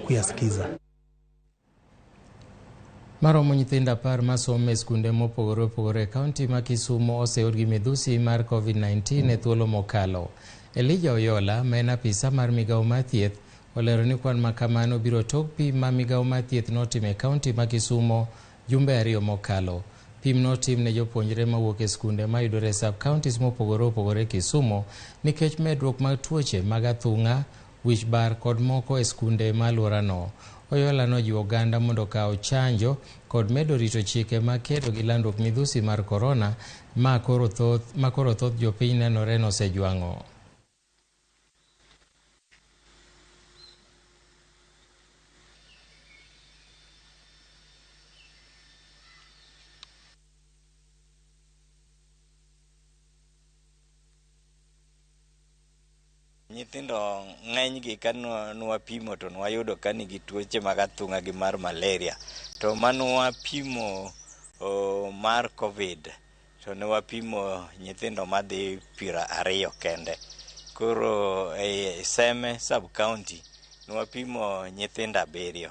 kuyasikiza. Maromo nyithindo 10 masomo e skunde mopogore opogore e kaunti ma Kisumu oseyud gi midhusi mar COVID-19 e thuolo mokalo. Elijah Oyola, ma en apisa mar migawo mar thieth, olero ni kwan ma kamano biro tok pim ma migawo mar thieth notimo e kaunti ma Kisumu jumbe 2 mokalo. Pim notim ne jopuonjre mawuok e skunde mayudore e sub-counties mopogore opogore Kisumu nikech medruok mag tuoche mag athung'a, wich bar kod moko e skunde ma alworano. Oyola nojiwo oganda mondo okaw chanjo kod medo rito chike mag kedo gi landruok midhusi mar korona ma koro thoth jopiny nenore nosejwang'o. Nyithindo ng'enygi ka nwapimo to nwayudo ka nigi tuoche mag athung'a gi mar malaria. To manwapimo mar COVID to ne wapimo nyithindo madhi 20 kende. Koro e Seme sub-county nwapimo nyithindo 7.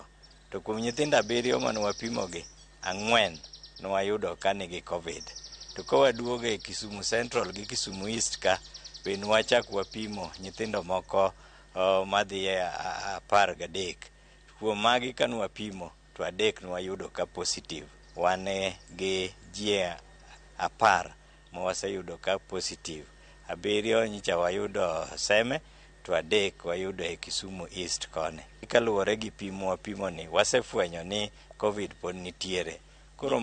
To kuom nyithindo 7 manwapimo gi, 4 nwayudo ka nigi COVID. To ka waduogo e Kisumu Central gi Kisumu East ka, be nwachak wapimo nyithindo moko madhi e 13. Kuom magi ka nwapimo to 3 nwayudo ka positive. Wan gi ji 10 ma waseyudo ka positive. 7 nyicha wayudo Seme to 3 wayudo e Kisumu East koni. Kaluwore gi pim mwapimo ni, wasefwenyo ni COVID pod nitiere. Koro